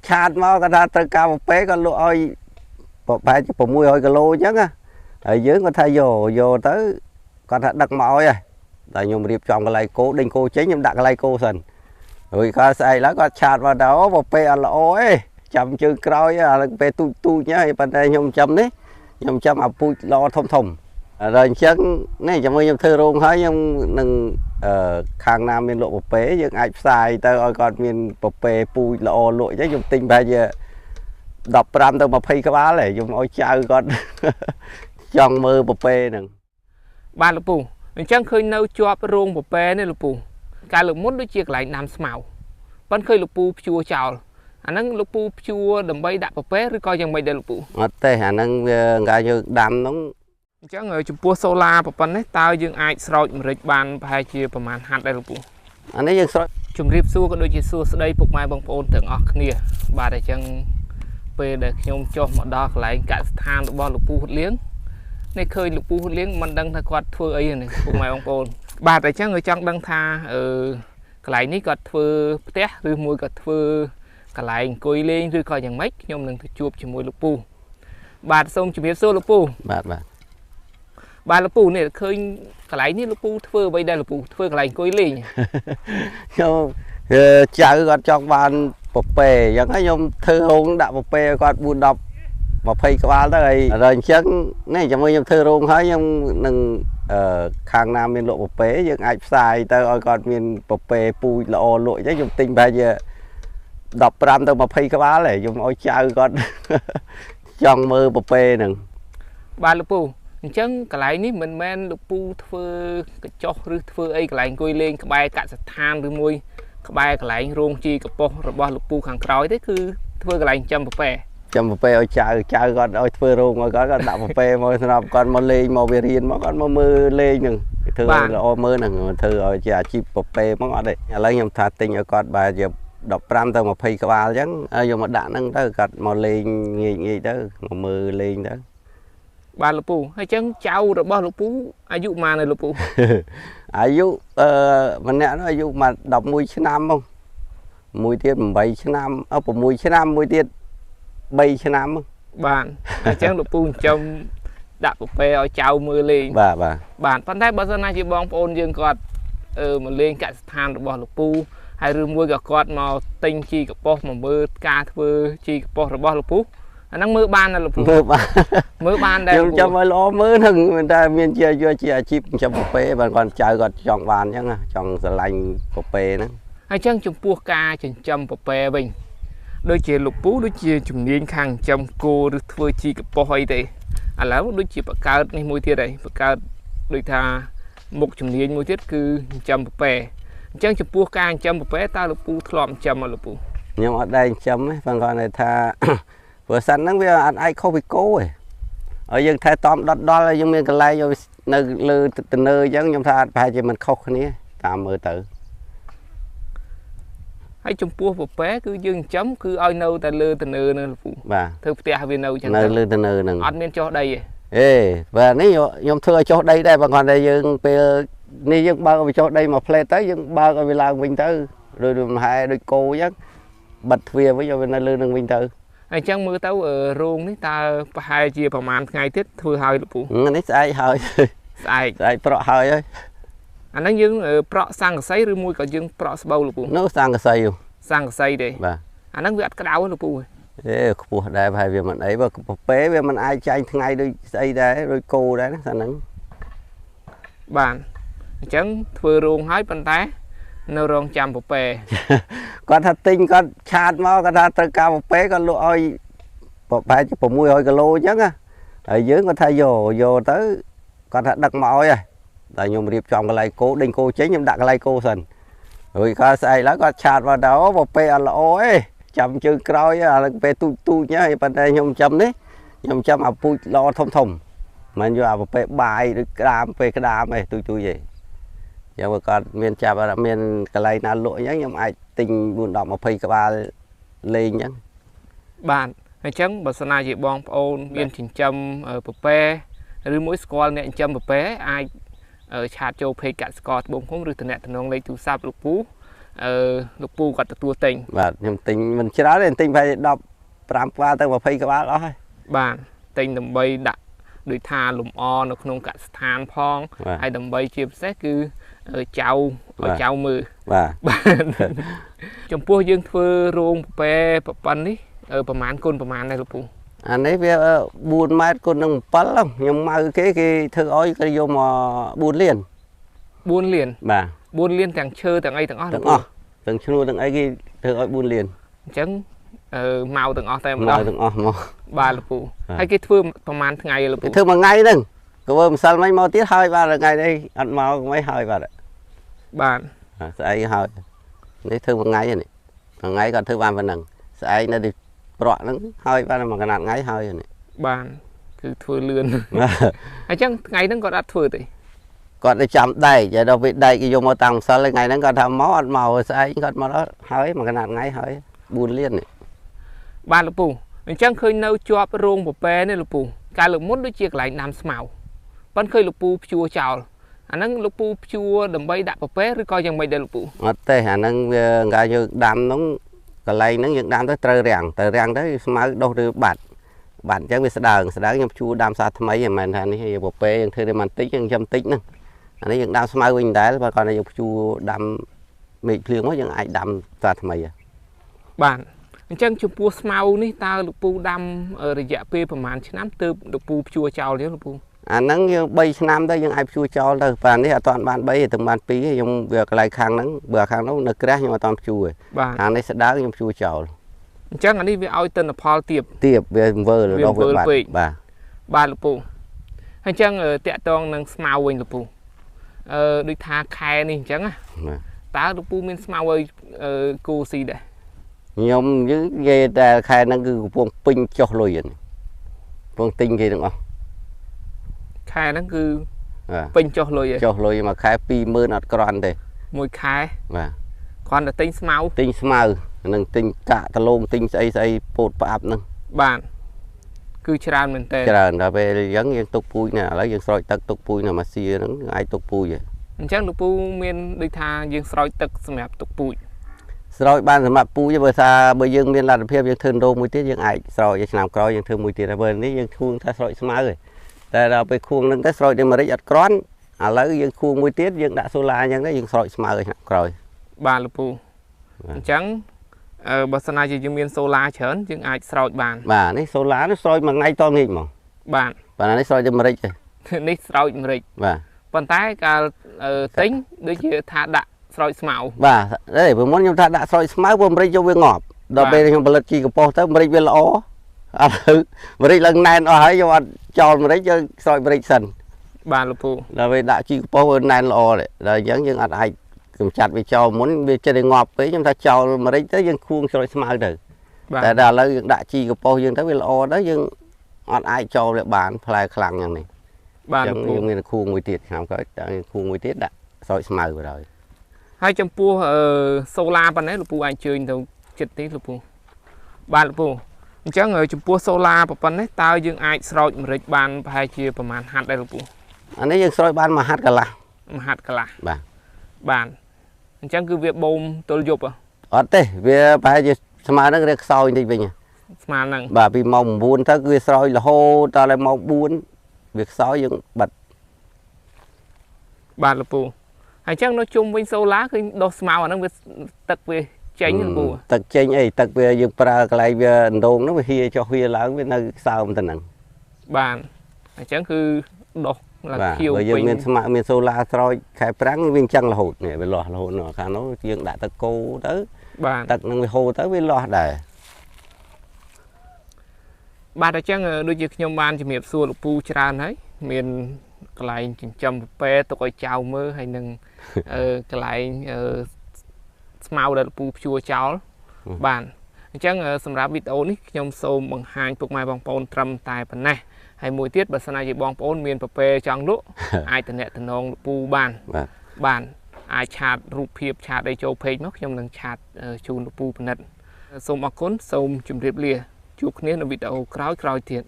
ឆាតមកគាត់ថាត្រូវការកាហ្វេគាត់លក់ឲ្យប្រហែលជា600គីឡូអញ្ចឹងណាហើយយើងគាត់ថាយកយកទៅគាត់ថាដឹកមកឲ្យហើយតែខ្ញុំរៀបចំកន្លែងគោដេញគោចេញខ្ញុំដាក់កន្លែងគោសិនរួចគាត់ស្អែកឡើងគាត់ឆាតមកថាអូកាហ្វេអត់ល្អទេចាំជើងក្រោយអាពេលទូចទូចហើយប៉ុន្តែខ្ញុំចាំនេះខ្ញុំចាំអាពូជល្អធំធំដល់អញ្ចឹងនេះចាំមើលខ្ញុំធ្វើរោងហើយខ្ញុំនឹងខាងណាមានលក់កាហ្វេយើងអាចផ្សាយទៅឲ្យគាត់មានកាហ្វេពូជល្អលក់អញ្ចឹងខ្ញុំទិញប្រហែលជា15ទៅ20ក្បាលហើយខ្ញុំឲ្យចៅគាត់ចង់មើលកាហ្វេហ្នឹងបាទលោកពូអញ្ចឹងឃើញនៅជាប់រោងកាហ្វេនេះលោកពូកាលលើកមុនដូចជាកន្លែងដាំស្មៅប៉ុន្តែឃើញលោកពូភ្ជួរចោលអាហ្នឹងលោកពូភ្ជួរដើម្បីដាក់កាហ្វេឬក៏យ៉ាងម៉េចដែរលោកពូអត់ទេអាហ្នឹងវាកាលយើងដាំហ្នឹងអញ្ចឹងចំពោះសូឡាប៉ុណ្ណេះតើយើងអាចស្រោចម្រេចបានប្រហែលជាប្រហែលហាត់ដែរលោកពូអានេះយើងស្រោចជំរាបសួរក៏ដូចជាសួស្តីពុកម៉ែបងប្អូនទាំងអស់គ្នាបាទអញ្ចឹងពេលដែលខ្ញុំចុះមកដល់កន្លែងកសិដ្ឋានរបស់លោកពូហ៊ុតលៀងនេះឃើញលោកពូហ៊ុតលៀងមិនដឹងថាគាត់ធ្វើអីនេះពុកម៉ែបងប្អូនបាទអញ្ចឹងចង់ដឹងថាកន្លែងនេះគាត់ធ្វើផ្ទះឬមួយគាត់ធ្វើកន្លែងអង្គុយលេងឬក៏យ៉ាងម៉េចខ្ញុំនឹងទៅជួបជាមួយលោកពូបាទសូមជំរាបសួរលោកពូបាទបាទបាទលោកពូនេះឃើញកន្លែងនេះលោកពូធ្វើអ្វីដែរលោកពូធ្វើកន្លែងអង្គុយលេងខ្ញុំចៅគាត់ចង់បានពពែអញ្ចឹងខ្ញុំធ្វើរោងដាក់ពពែឲ្យគាត់4 10 20ក្បាលទៅហើយដល់អញ្ចឹងនេះចាំមើលខ្ញុំធ្វើរោងហើយខ្ញុំនឹងខាងណាមានលក់ពពែយើងអាចផ្សាយទៅឲ្យគាត់មានពពែពូជល្អលក់អញ្ចឹងខ្ញុំទិញប្រហែលជា15ទៅ20ក្បាលហើយខ្ញុំឲ្យចៅគាត់ចង់មើលពពែហ្នឹងបាទលោកពូអញ្ចឹងកន្លែងនេះមិនមែនលោកពូធ្វើកញ្ចុះឬធ្វើអីកន្លែងអង្គុយលេងក្បែរកសិដ្ឋានឬមួយក្បែរកន្លែងរោងជីកប៉ុសរបស់លោកពូខាងក្រោយទេគឺធ្វើកន្លែងចាំពពែចាំពពែឲ្យចៅចៅគាត់ឲ្យធ្វើរោងឲ្យគាត់គាត់ដាក់ពពែមកសម្រាប់គាត់មកលេងមកវារៀនមកគាត់មកមើលលេងហ្នឹងធ្វើល្អមើលហ្នឹងធ្វើឲ្យជាអាជីពពពែមកអត់ទេឥឡូវខ្ញុំថាទិញឲ្យគាត់បែរជា15ទៅ20ក្បាលអញ្ចឹងយកមកដាក់ហ្នឹងទៅគាត់មកលេងងាយងាយទៅមកមើលលេងទៅបាទលោកពូហើយអញ្ចឹងចៅរបស់លោកពូអាយុប៉ុន្មានហើយលោកពូអាយុម្នាក់នោះអាយុមក11ឆ្នាំមកមួយទៀត8ឆ្នាំ6ឆ្នាំមួយទៀត3ឆ្នាំបាទអញ្ចឹងលោកពូចិញ្ចឹមដាក់ពពែឲ្យចៅមើលលេងបាទបាទបាទប៉ុន្តែបើសិនណាជាបងប្អូនយើងគាត់មកលេងកសិដ្ឋានរបស់លោកពូហើយឬមួយក៏គាត់មកទិញជីកប៉ុសមកមើលការធ្វើជីកប៉ុសរបស់លោកពូអាហ្នឹងមើលបានណាលោកពូមើលបានមើលបានដែរខ្ញុំចាំឲ្យល្អមើលហ្នឹងមិនតែមានជាយកជាអាជីពចាំពពែបានគាត់ចៅគាត់ចង់បានអញ្ចឹងចង់ស្រឡាញ់ពពែហ្នឹងហើយអញ្ចឹងចំពោះការចិញ្ចឹមពពែវិញដូចជាលោកពូដូចជាជំនាញខាងចិញ្ចឹមគោឬធ្វើជីកប៉ុសអីទេឥឡូវដូចជាបង្កើតនេះមួយទៀតហើយបង្កើតដូចថាមុខជំនាញមួយទៀតគឺចិញ្ចឹមពពែអញ្ចឹងចំពោះការចិញ្ចឹមពពែតើលោកពូធ្លាប់ចិញ្ចឹមអត់លោកពូខ្ញុំអត់ដែរចិញ្ចឹមទេប៉ុន្តែគាត់ថាព្រោះសិនហ្នឹងវាអត់អាចខុសពីគោទេហើយយើងថែទាំដុតដល់ហើយយើងមានកន្លែងនៅលើទៅលើអញ្ចឹងខ្ញុំថាអត់ប្រហែលជាមិនខុសគ្នាតាមមើលទៅហើយចំពោះពពែគឺយើងចិញ្ចឹមគឺឲ្យនៅតែលើទៅលើហ្នឹងលោកពូបាទធ្វើផ្ទះវានៅអញ្ចឹងនៅលើទៅលើហ្នឹងអត់មានចុះដីទេអេបាទនេះខ្ញុំធ្វើឲ្យចុះដីដែរបើគាត់តែយើងពេលនេះយើងបើកឲ្យវាចុះដីមកផ្លែទៅយើងបើកឲ្យវាឡើងវិញទៅដូចលំហែដូចគោអញ្ចឹងបិទទ្វារវិញឲ្យវានៅលើនឹងវិញទៅអញ្ចឹងមើលទៅរោងនេះតើប្រហែលជាប្រហែលថ្ងៃទៀតធ្វើហើយលោកពូនេះស្អែកហើយស្អែកស្អែកប្រក់ហើយហើយអាហ្នឹងយើងប្រក់ស័ង្កសីឬមួយក៏យើងប្រក់ស្បូវលោកពូនោះស័ង្កសីស័ង្កសីទេបាទអាហ្នឹងវាអត់ក្តៅទេលោកពូអេខ្ពស់ដែរប្រហែលវាមិនអីបើពពែវាមិនអាចចាញ់ថ្ងៃដូចស្អីដែរដូចគោដែរណាអាហ្នឹងបាទអញ្ចឹងធ្វើរោងហើយប៉ុន្តែនៅរងចាំពពែគាត់ថាទិញគាត់ឆាតមកគាត់ថាត្រូវការពពែគាត់លក់ឲ្យប្រហែលជា600គីឡូអញ្ចឹងណាហើយយើងគាត់ថាយកយកទៅគាត់ថាដឹកមកឲ្យហើយតែខ្ញុំរៀបចំកន្លែងគោដេញគោចេញខ្ញុំដាក់កន្លែងគោសិនរួចគាត់ស្អែកឡើងគាត់ឆាតមកថាអូពពែអត់ល្អទេចាំជើងក្រោយអាពេលទូចទូចហើយប៉ុន្តែខ្ញុំចាំនេះខ្ញុំចាំអាពូជល្អធំធំមិនយកអាពពែបាយដូចក្តាមពេលក្តាមឯងទូចទូចទេយ៉ាងបើគាត់មានចាប់មានកន្លែងណាលក់អញ្ចឹងខ្ញុំអាចទិញ4 10 20ក្បាលលេងអញ្ចឹងបាទអញ្ចឹងបើសិនណាជាបងប្អូនមានចិញ្ចឹមពពែឬមួយស្គាល់អ្នកចិញ្ចឹមពពែអាចឆាតចូលពេកកសិករត្បូងឃុំឬតំណែងលេខទូរស័ព្ទលោកពូ លោកពូគាត់ទទួលទិញបាទខ្ញុំទិញមិនច្រើនទេទិញប្រហែល15ក្បាលទៅ20ក្បាលអស់ហើយបាទទិញដើម្បីដាក់ដូចថាលំអនៅក្នុងកសិដ្ឋានផងហើយដើម្បីជាពិសេសគឺចៅឲ្យចៅមើលបាទចំពោះយើងធ្វើរោងពពែប្រប៉ុណ្ណនេះប្រហែលគុណប្រហែលដែរលោកពូអានេះវា4ម៉ែត្រគុណនឹង7ខ្ញុំម៉ៅគេធ្វើឲ្យគេយកមក4លាន4លានបាទ4លានទាំងឈើទាំងអីទាំងអស់ទាំងអស់ទាំងឈ្នួលទាំងអីគេធ្វើឲ្យ4លានអញ្ចឹងមកទាំងអស់តែម្ដងមកទាំងអស់មកបាទលោកពូហើយគេធ្វើប្រហែលថ្ងៃលោកពូគេធ្វើមួយថ្ងៃហ្នឹងក៏ធ្វើម្សិលមិញមកទៀតហើយបាទថ្ងៃនេះអត់មកមិនហើយបាទបាទស្អែកហើយនេះធ្វើមួយថ្ងៃនេះមួយថ្ងៃគាត់ធ្វើបានប៉ុណ្ណឹងស្អែកនៅទីប្រក់ហ្នឹងហើយបានមួយកណាត់ថ្ងៃហើយនេះបាទគឺធ្វើលឿនអញ្ចឹងថ្ងៃហ្នឹងគាត់អត់ធ្វើទេគាត់ទៅចាំដែកហើយដល់ពេលដែកគេយកមកតាំងម្សិលថ្ងៃហ្នឹងគាត់ថាមកអត់មកស្អែកគាត់មកដល់ហើយមួយកណាត់ថ្ងៃហើយ4លាននេះបាទលោកពូអញ្ចឹងឃើញនៅជាប់រោងពពែនេះលោកពូកាលលើកមុនដូចជាកន្លែងដាំស្មៅប៉ុន្តែឃើញលោកពូភ្ជួរចោលអាហ្នឹងលោកពូភ្ជួរដើម្បីដាក់ពពែឬក៏យ៉ាងម៉េចដែរលោកពូអត់ទេអាហ្នឹងវាកាលយើងដាំហ្នឹងកន្លែងហ្នឹងយើងដាំទៅត្រូវរាំងទៅស្មៅដុះឬបាត់អញ្ចឹងវាស្ដើងខ្ញុំភ្ជួរដាំសាថ្មីមិនមែនថានេះពពែយើងធ្វើតែបន្តិចយើងចាំតិចហ្នឹងអានេះយើងដាំស្មៅវិញដែរបើគាត់យើងភ្ជួរដាំមេឃភ្លៀងមកយើងអាចដាំសាថ្មីបាទអញ្ចឹងចំពោះស្មៅនេះតើលោកពូដាំរយៈពេលប្រហែលឆ្នាំទើបលោកពូភ្ជួរចោលទេលោកពូអាហ្នឹងយើង3ឆ្នាំទៅយើងអាចភ្ជួរចោលទៅបាទនេះអត់ទាន់បាន3ទេទាំងបាន2ទេខ្ញុំវាកន្លែងខាងហ្នឹងបើខាងនោះនៅក្រាស់ខ្ញុំអត់ទាន់ភ្ជួរទេខាងនេះស្ដើងខ្ញុំភ្ជួរចោលអញ្ចឹងអានេះវាឲ្យទិន្នផលទាបវាវើលដល់វាបាត់បាទបាទលោកពូអញ្ចឹងតាក់តងនឹងស្មៅវិញលោកពូដូចថាខែនេះអញ្ចឹងណាតើលោកពូមានស្មៅឲ្យគោស៊ីដែរខ្ញុំយើងនិយាយតែខែហ្នឹងគឺកំពុងពេញចុះលុយហ្នឹងកំពុងទិញគេទាំងអស់ខែហ្នឹងគឺពេញចុះលុយចុះលុយមួយខែ20000អត់ក្រាន់ទេមួយខែបាទគ្រាន់តែទិញស្មៅនឹងទិញកាក់ដលងទិញស្អីពោតផ្អាប់ហ្នឹងបាទគឺច្រើនមែនតើច្រើនដល់ពេលអញ្ចឹងយើងទុកពូជណាឥឡូវយើងស្រោចទឹកទុកពូជនៅមួយសៀហ្នឹងអាចទុកពូជអញ្ចឹងលោកពូមានដូចថាយើងស្រោចទឹកសម្រាប់ទុកពូជស្រោចបានសម្រាប់ពូជបើថាបើយើងមានលទ្ធភាពយើងធ្វើរោងមួយទៀតយើងអាចស្រោចឆ្នាំក្រោយយើងធ្វើមួយទៀតហើយបើនេះយើងខួងថាស្រោចស្មៅទេតែដល់ពេលខួងហ្នឹងទៅស្រោចតែម្រេចអត់ក្រាន់ឥឡូវយើងខួងមួយទៀតយើងដាក់សូឡាអញ្ចឹងទៅយើងស្រោចស្មៅឲ្យឆ្នាំក្រោយបាទលោកពូអញ្ចឹងបើសិនណាជាយើងមានសូឡាច្រើនយើងអាចស្រោចបានបាទនេះសូឡានេះស្រោចមួយថ្ងៃតងាកហ្មងបាទបាទនេះស្រោចតែម្រេចទេនេះស្រោចម្រេចបាទប៉ុន្តែកាលទិញដូចជាថាដាក់ស្រោចស្មៅបាទទេព្រោះមុនខ្ញុំថាដាក់ស្រោចស្មៅព្រោះម្រេចយកវាងាប់ដល់ពេលខ្ញុំផលិតជីកំប៉ុស្តទៅម្រេចវាល្អឥឡូវម្រេចឡើងណែនអស់ហើយយកអត់ចោលម្រេចយើងស្រោចម្រេចសិនបាទលោកពូដល់ពេលដាក់ជីកំប៉ុស្តវាណែនល្អដល់អញ្ចឹងយើងអត់អាចកម្ចាត់វាចោលមុនវាចិត្តឲ្យងាប់ពេកខ្ញុំថាចោលម្រេចទៅយើងខួងស្រោចស្មៅទៅតែដល់ឥឡូវយើងដាក់ជីកំប៉ុស្តយើងទៅវាល្អទៅយើងអត់អាចចោលវាបានផ្លែខ្លាំងយ៉ាងនេះបាទលោកពូយើងមានខួងមួយទៀតឆ្នាំក្រោយខួងមួយទៀតដាក់ស្រោចស្មៅទៅហើយហើយចំពោះសូឡាប៉ុណ្ណេះលោកពូអាចអញ្ជើញទៅចិត្តនេះលោកពូបាទលោកពូអញ្ចឹងចំពោះសូឡាប៉ុណ្ណេះតើយើងអាចស្រោចម្រេចបានប្រហែលជាប្រហែលហាត់ដែរលោកពូអានេះយើងស្រោចបានមួយហាត់កន្លះមួយហាត់កន្លះបាទបាទអញ្ចឹងគឺវាបូមទល់យប់អត់ទេវាប្រហែលជាស្មើនឹងវាខ្សោយបន្តិចវិញស្មើនឹងបាទពីម៉ោង9ទៅគឺវាស្រោចរហូតដល់ម៉ោង4វាខ្សោយយើងបិទបាទលោកពូហើយអញ្ចឹងនៅជុំវិញសូឡាឃើញដុះស្មៅអាហ្នឹងវាទឹកវាចេញលោកពូទឹកចេញអីទឹកវាយើងប្រើកន្លែងវាអណ្ដូងហ្នឹងវាហៀចុះហៀឡើងវានៅសើមទៅហ្នឹងបាទអញ្ចឹងគឺដុះឡើងខៀវពេញបើយើងមានស្មៅមានសូឡាស្រោចខែប្រាំងវាអញ្ចឹងរហូតនេះវាលាស់រហូតនៅខាងនោះយើងដាក់ទឹកគោទៅបាទទឹកនឹងវាហូរទៅវាលាស់ដែរបាទអញ្ចឹងដូចជាខ្ញុំបានជំរាបសួរលោកពូច្រើនហើយមានកន្លែងចិញ្ចឹមពពែទុកឲ្យចៅមើលហើយនឹងកន្លែងស្មៅដែលលោកពូភ្ជួរចោលបាទអញ្ចឹងសម្រាប់វីដេអូនេះខ្ញុំសូមបង្ហាញពុកម៉ែបងប្អូនត្រឹមតែប៉ុណ្ណេះហើយមួយទៀតបើសិនណាជាបងប្អូនមានពពែចង់លក់អាចទំនាក់ទំនងលោកពូបានបាទអាចឆាតរូបភាពឆាតអីចូលពេកមកខ្ញុំនឹងឆាតជូនលោកពូពិនិត្យសូមអរគុណសូមជម្រាបលាជួបគ្នានៅវីដេអូក្រោយៗទៀត